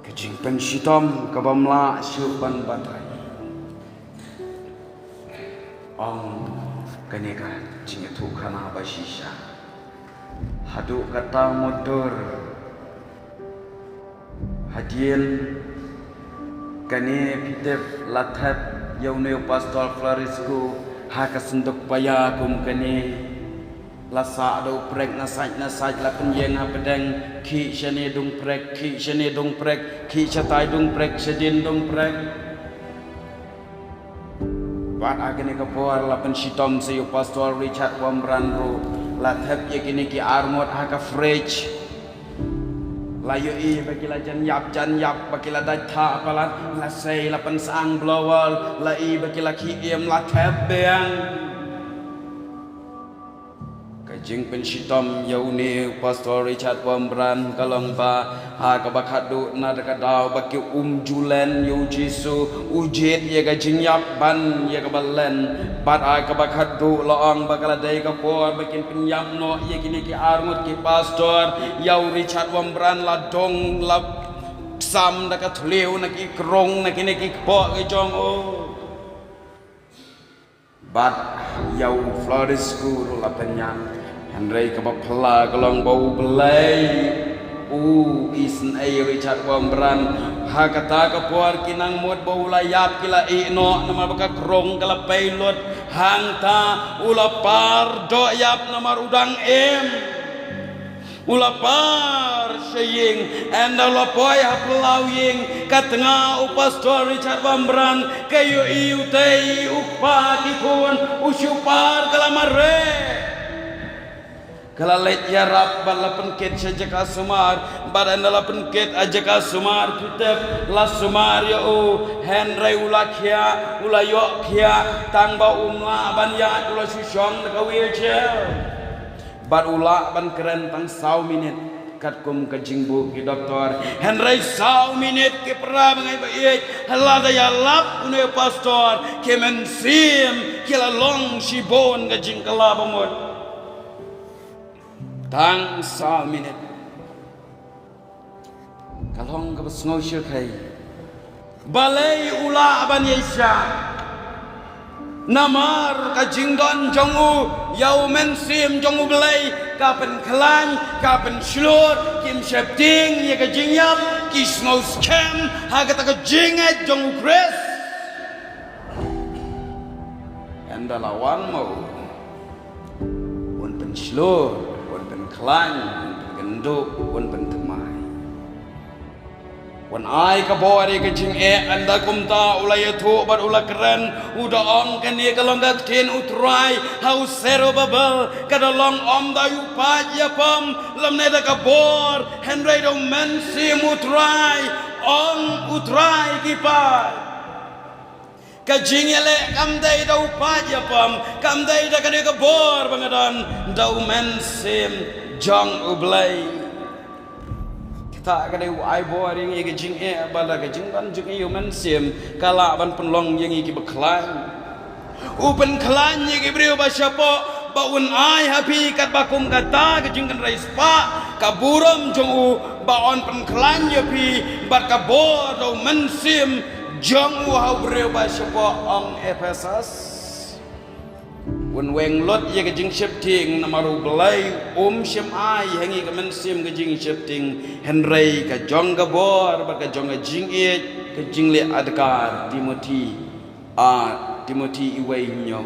Ka jingpynshitom kaba ym lah shuh ban batai. Ong kane ka jingïathuhkhana ba shisha. Haduh katta mutdur. Hadien kane phi tip la thep ïa une u Pastor Florescu ha ka synduk paia kum kane. La sah da u prek na sait na sait, la pynïeng hapdeng, khih shane dung prek, khih shane dung prek, khih shatai dung prek, shadien dung prek. Bad ha kane ka por la pynshitom sa ïa u Pastor Richard Wambran ruh, la thep ïa kine ki arngut ha ka fridge. La ïohi ba ki la jan ïap jan ïap, ba ki la dait thah palat, la sei, la pynsang blower, la i ba ki la khih im, la thep biang. Ka jingpynshitom ïa une u Pastor Richard Wambran ka long ba ha kaba khatduh, na kata ka daw ba ki um ju len ïa u Jisu, u jied ïa ka jingïap ban ïa kaba len. Bad ha kaba khatduh la ong ba ka la dei ka por ba kin pynïap noh ïa kine ki arngut ki pastor. Ïa u Richard Wambran la dong, la sam da ka thliew na ki krung na kine ki kpoh ki jong u. Bad ïa u Florescu ruh la pynïap. Hynrei kaba phylla ka long ba U Blei u isynei ïa u Richard Wambran. Ha kata ka por ki nang mut ba u la ïap, ki la ïeh noh namar ba ka krung ka la pei lut. Hangta u la par doh ïap namar u dang im. U la par sha ïing, ynda u la poi ha phyllaw ïing, ka tnga u Pastor Richard Wambran, ka ïohi utei u kpa ki khun, u shu par ka la mareh. Ka la leit ïarap bad la pynkit sha jaka sumar, bad ynda la pynkit ha jaka sumar, phi tip, la sumar ïa u, hynrei u la khiah, u la ïoh khiah, tang ba um lah ban ïaid, u la shu shong da ka wheelchair. Bad u lah ban kren tang saw minit katkum ka jingbuh ki doktor. Hynrei saw minit ki para bangeit ba ïeit, lada ïalap une u pastor, ki mynsiem ki la long shibun ka jingkylla bamut. Tang saw minit. Ka long kaba sngewsih hi. Balei u lah ban ïaishah? Namar ka jingdon jong u ïa u Mynsiem jong U Blei ka pynkhlaiñ, ka pynshlur, kim sheptieng ïa ka jingïap, ki sngewskhem ha kata ka jingngeit jong U Khrist. Ynda la wan ma u, un pynshlur, un pynkhlaiñ, un pynkynduh, un pynthymmai. Un ai ka bor ïa ka jingeh. Ynda kumta u la ïathuh bad u la kren, u da ong, kane ka long ka ktien U Trai ha u Serubabel, ka da long ym da ïa u paid ïa pom lymne da ka bor, hynrei da u Mynsiem U Trai, ong U Trai ki paid. Ka jingïaleh kam dei da u paid ïa pom, kam dei da kane ka bor ba nga don, da u Mynsiem jong U Blei. Kata ka dei u ai bor ïa ngi, ka jingeh, ba da ka jingdon jong ngi ïa u Mynsiem ka lah ban pynlong ïa ngi kiba khlaiñ. U pynkhlaiñ ïa ki briew ba shapoh, ba un ai ha phi katba kum kata ka jingkynrei spah ka burom jong u, ba un pynkhlaiñ ïa phi bad ka bor da u Mynsiem jong u ha u briew ba shapoh, ong Ephesos. Un weng lut ïa ka jingsheptieng, namar U Blei um shym ai ha ngi ka mynsiem ka jingsheptieng, hynrei ka jong ka bor bad ka jong ka jingïeit, ka jingleh adkar. Timothi, a, Timothi iwei hynñiew.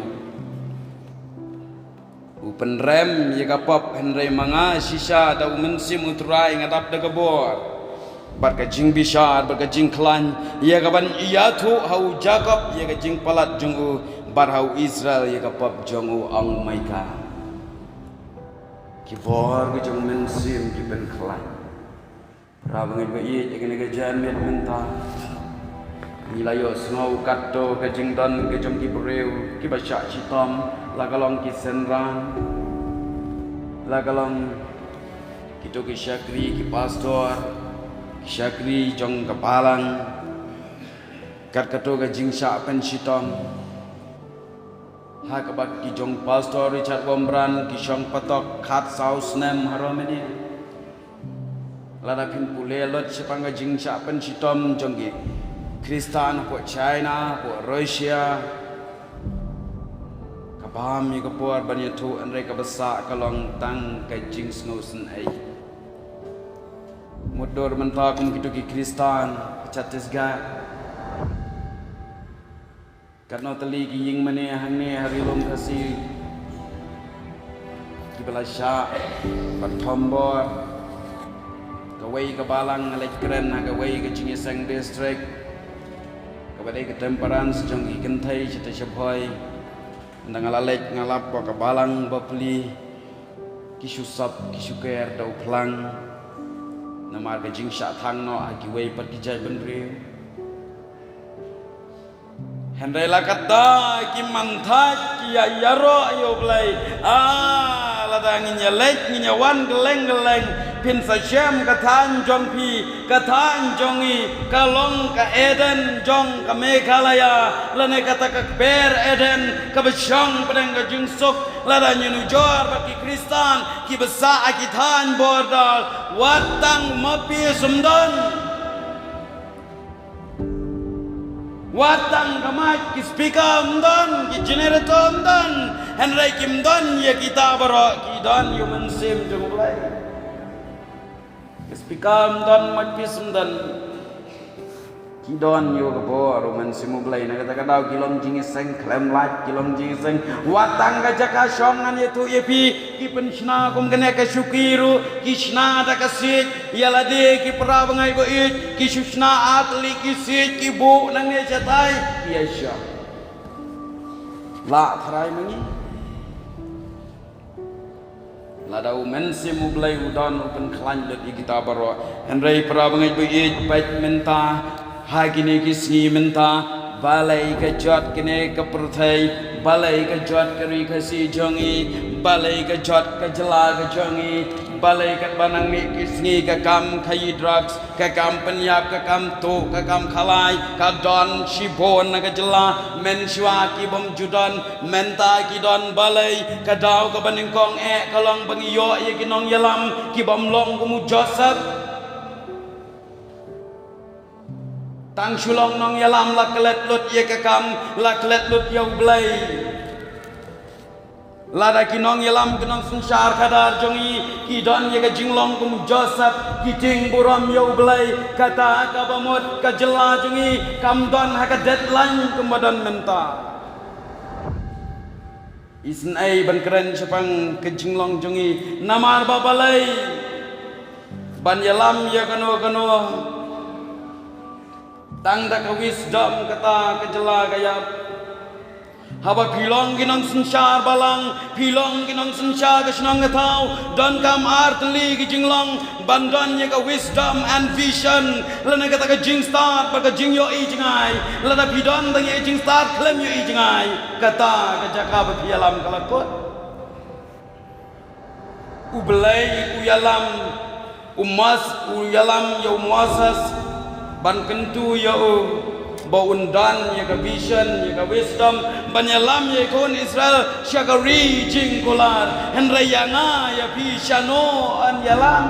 U pynrem ïa ka pop, hynrei ma nga shisha da u Mynsiem U Trai nga dap da ka bor bad ka jingbishar bad ka jingkhlaiñ, ïa kaban ïathuh ha u Jakob ïa ka jingpalat jong u, bad ha u Israel ïa ka pop jong u, ong Maikah. Ki bor ka jong u Mynsiem ki pynkhlaiñ. Para bangeit ba ïeit, ha kane ka janmiet mynta ngi la ïohsngew katto ka jingdon ka jong ki briew kiba shah shitom, la ka long ki synran, la ka long kito ki shakri, ki pastor, ki shakri jong ka balang. Kat katto ka jingshah pynshitom ha kaba ki jong Pastor Richard Wambran ki shong patok khatsaw snem ha Romania. Lada phin pule lut shaphang ka jingshah pynshitom jong ki Khristan hapoh China, hapoh Russia, ka bam ïa ka por ban ïathuh, hynrei kaba sah ka long tang ka jingsngewsynei. Mutdur mynta kum kito ki Khristan ha Chhattisgarh, katno tylli ki ïing mane hangne ha Ri Lum Khasi kiba la shah ban thombor. Kawei ka balang, nga leit kren ha kawei ka jingïaseng district kaba dei ka Temperance jong ki kynthei shatei shabhoi. Ynda nga la leit nga lap ba ka balang bapli ki shu sop ki shu ker da u phlang namar ka jingshah thang noh ha kiwei pat ki jaitbynriew. Hynrei la katta ki mynta ki ïa ïaroh ïa U Blei. Ah, lada ngin ïa leit ngin ïa wan kylleng kylleng, phin sa shem ka thaiñ jong phi, ka thaiñ jong ngi ka long ka Eden jong ka Meghalaya, lane kata ka kper Eden kaba shong pdeng ka jingsuk. Lada ngin ujor bad ki Khristan kiba sah ha ki thaiñ border, wat tang mopis ym don. Wat tang ka mic, ki speaker ym don, ki generator ym don, hynrei kim don ïa kita baroh, ki don ïa u Mynsiem jong U Blei. Ki speaker ym don, mopis ym don, ki don ïa ka bor u Mynsiem U Blei. Na kata ka daw ki long jingïaseng khlem lait, ki long jingïaseng. Wat tang ka jaka shong ngan ïathuh ïa phi, ki pynshna kum kane ka shuki ruh, ki shna da ka siej. Ïa lade ki para bangeit ba ïeit, ki shu shna ar tylli ki siej, ki buh nangne shatai, ki ïa shong. Lah tharai ma ngi. Lada u Mynsiem U Blei u don, u pynkhlaiñ lut ïa kita baroh. Hynrei para bangeit ba ïeit, bad mynta ha kine ki sngi mynta, Balei ka jot kane ka pyrthei, balei ka jot ka ri Khasi jong ngi, balei ka jot ka jylla ka jong ngi, balei katba nang mih ki sngi ka kam khaïi drugs, ka kam pynïap, ka kam tuh, ka kam khalai, ka don shibun na ka jylla, mynshuwa ki bym ju don, mynta ki don. Balei ka daw kaba nyngkong eh ka long ba ngi ïoh ïa ki nongïalam ki bym long kum u Joseph. Tang shu long nongïalam la klet lut ïa ka kam, la klet lut ïa U Blei. Lada ki nongïalam ki nongsynshar khadar jong ngi ki don ïa ka jinglong kum u Joseph, ki ting burom ïa U Blei, kata kaba mut ka jylla jong ngi kam don ha ka deadline kumba don mynta. Isynei ban kren shaphang ka jinglong jong ngi, namar ba balei ban ïalam ïa kano kano tang da ka wisdom, kata ka jylla ka ïap. Haba phi long ki nongsynshar balang, phi long ki nongsynshar ka shnong ka thaw, donkam ar tylli ki jinglong ban don ïa ka wisdom and vision, lane kata ka jingstad bad ka jingïohi jngai. Lada phi don tang ïa ka jingstad khlem ïohi jngai, kata ka jaka ba phi ïalam ka la kut. U Blei u ïalam u Mos-, u ïalam ïa u Moses ban kyntu ïa u ba un don ïa ka vision, ïa ka wisdom ban ïalam ïa ki khun Israel sha ka ri jingkular. Hynrei ïa nga ïa phi shano yn ïalam?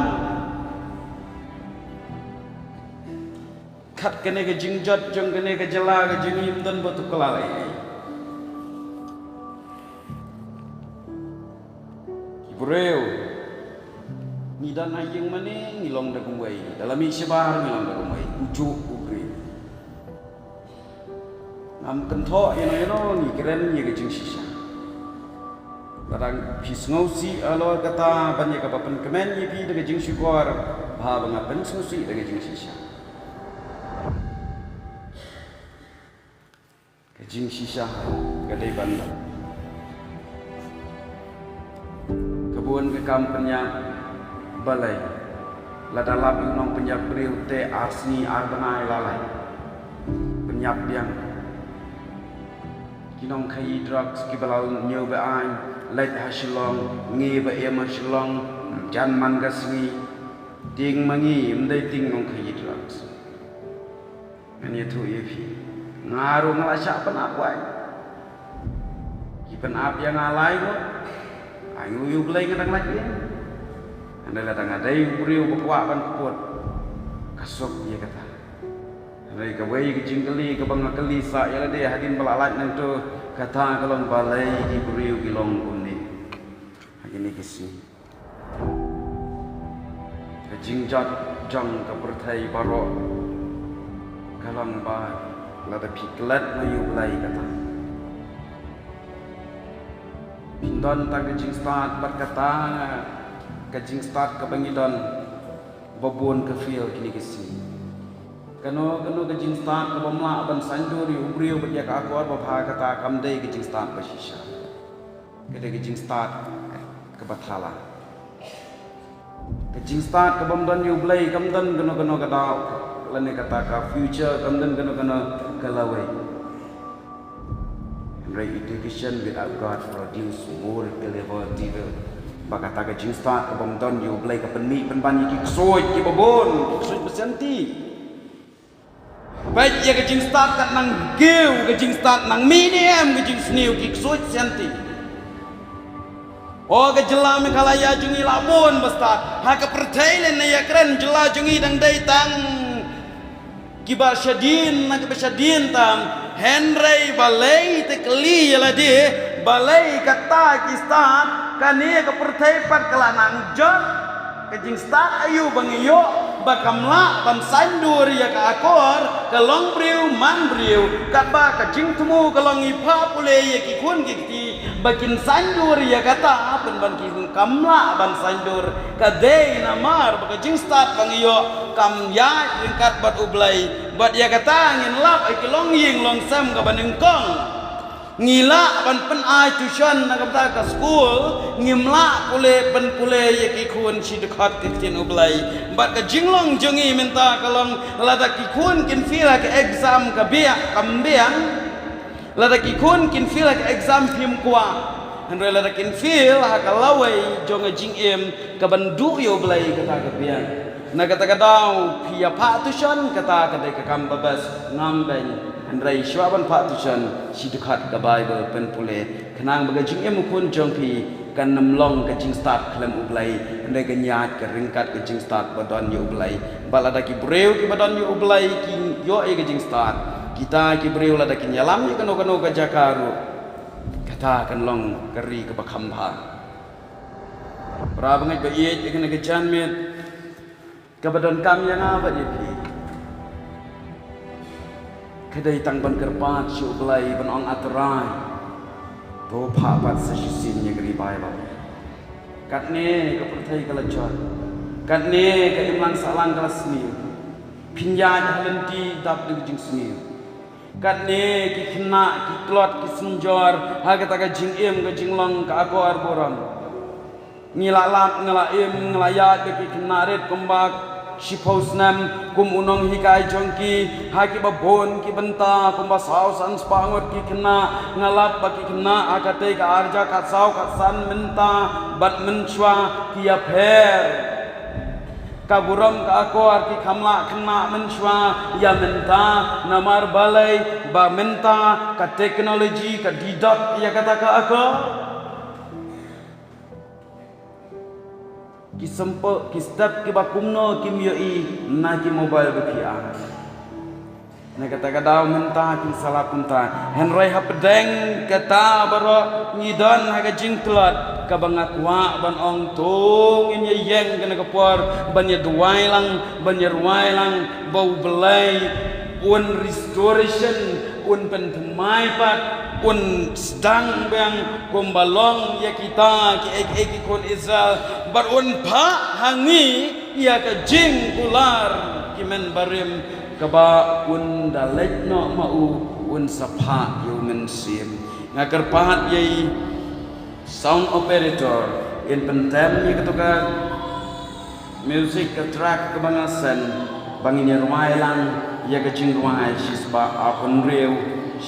Kat kane ka jingjot jong kane ka jylla ka jong ngi ym don ba tuklar ei ei. Ki briew, ngi don ha ïing mane ngi long da kumwei, da la mih shabar ngi long da kumwei, u juh u briew. Ngam kynthoh ïano ïano, ngi kren ïa ka jingshisha. Lada phi sngewsih halor kata ban ïa kaba pynkmen ïa phi da ka jingshukor, bha ba nga pynsngewsih da ka jingshisha. Ka jingshisha ka dei ban ka bun ka kam pynïap. Balei? Lada lap ïa u nongpynïap briew te ar sngi ar bnai la lai pynïap biang. Ki nongkhaïi drugs kiba la ñiew be-aiñ leit ha Shillong, ngi ba im ha Shillong, jan man ka sngi, tieng ma ngi ym dei tieng nongkhaïi drugs. Ngan ïathuh ïa phi, nga ruh nga la shah pynap wai. Ki pynap ïa nga lai ruh. Ai ngu ïa U Blei nga dang lait ïa. Hynrei lada nga dei u briew ba kwah ban kput, ka suk ïa kata. Hynrei kawei ka jingkylli kaba nga kylli sah ïa lade hadien ba la lait nangto, kata ka long balei ki briew ki long kumne ha kine ki sngi. Ka jingjot jong ka pyrthei baroh ka long ba lada phi klet noh ïa U Blei kata, phin don tang ka jingstad bad kata ka jingstad kaba ngi don ba bun ka fail kine ki sngi. Kano kano ka jingstad kaba ym lah ban saiñdur ïa u briew bad ïa ka akor babha, kata kam dei ka jingstad ba shisha. Ka dei ka jingstad kaba thala. Ka jingstad kaba ym don ïa U Blei kam don kano kano ka daw, lane kata ka future kam don kano kano ka lawei. Hynrei education without God produce more evil, devil. Ba kata ka jingstad kaba ym don ïa U Blei ka pynmih pynban ïa ki ksuid kiba bun, ki ksuid ba sianti. Peit ïa ka jingstad kat nang kiew, ka jingstad nang mih ne em, ka jingsniew, ki ksuid sianti. O ka jylla Meghalaya jong ngi la bun ba stad. Ha ka pyrthei lane ïakren jylla jong ngi dang dei tang kiba shadien na kiba shadien tam. Hynrei balei te kylli ïa lade, balei kata ki stad, kane ka pyrthei pat ka la nang jot. Ka jingstad aïu ba ngi ïoh ba kam lah ban saiñdur ïa ka akor ka long briew man briew, katba ka jingthmu ka long ngi phah pule ïa ki khun ki kti ba kin saiñdur ïa kata, pynban ki kam lah ban saiñdur. Ka dei namar ba ka jingstad ba ngi ïoh kam ïaid ryngkat bad U Blei. Bad ïa kata ngin lap ïa ki longïing longsem kaba nyngkong. Ngi lah ban pynai tuition na ka bynta ka skul, ngim lah pule pynpule ïa ki khun shi dkhot ka ktien U Blei. Bad ka jinglong jong ngi mynta ka long, lada ki khun kin fail ha ka exam ka biang, kam biang. Lada ki khun kin fail ha ka exam phim kwah. Hynrei lada kin fail ha ka lawei jong ka jingim ka ban duh ïa U Blei kata ka biang. Na kata ka daw phi ïa phah tuition, kata ka dei ka kam ba best, ngam beiñ. Hynrei shuwa ban phah tuition, shi dkhot ka Baibl pynpule, khnang ba ka jingim u khun jong phi kan ym long ka jingstad khlem U Blei, hynrei kan ïaid ka ryngkat ka jingstad ba don ïa U Blei. Bad lada ki briew kiba don ïa U Blei ki ïoh ïa ka jingstad, kita ki briew lada kin ïalam ïa kano kano ka jaka ruh, kata kan long ka ri kaba kham bha. Para bangeit ba ïeit, ïa kane ka janmiet kaba donkam ïa nga bad ïa phi, ka dei tang ban kyrpad sha U Blei, ban ong, A Trai, to phah pat sa shisien ïa ka ri Baibl. Katne ka pyrthei ka la jot, katne ka imlang sahlang ka la sniew. Phin ïaid ha lynti dap da ka jingsniew. Katne ki khynnah ki tlot ki synjor ha kata ka jingim ka jinglong ka akor burom. Ngi la lap, ngi la im, ngi la ïaid bad ki khynnah rit kumba shiphew snem kum u nonghikai jong ki, ha kiba bun ki bynta kumba saw san spah ngut ki khynnah. Nga lap ba ki khynnah ha katei ka arhajar khatsaw khatsan mynta bad mynshuwa ki ïapher. Ka burom ka akor ki kham lah khynnah mynshuwa ïa mynta, namar balei? Ba mynta ka technology ka didot ïa kata ka akor. Ki sympa, ki step kiba kumno kim ïohi na ki mobile ba ki ai. Na kata ka daw mynta kin sa lap kumta. Hynrei hapdeng kata baroh ngi don ha ka jingtlot kaba nga kwah ban ong, to ngin ïa ïeng kane ka por ban ïa duwai lang, ban ïa rwai lang ba U Blei un restoration, un pynthymmai pat, un sdang biang kumba long ïa kita kiei kiei ki khun Israel, bad un phah ha ngi ïa ka jingkular ki mynbarim, kaba un da leit noh ma u, un sa phah ïa u Mynsiem. Nga kyrpad ïa i sound operator in pyntem ïa kato ka music, ka track kaba nga send, ba ngin ïa rwai lang ïa ka jingrwai Shispah Arphew Hynriew.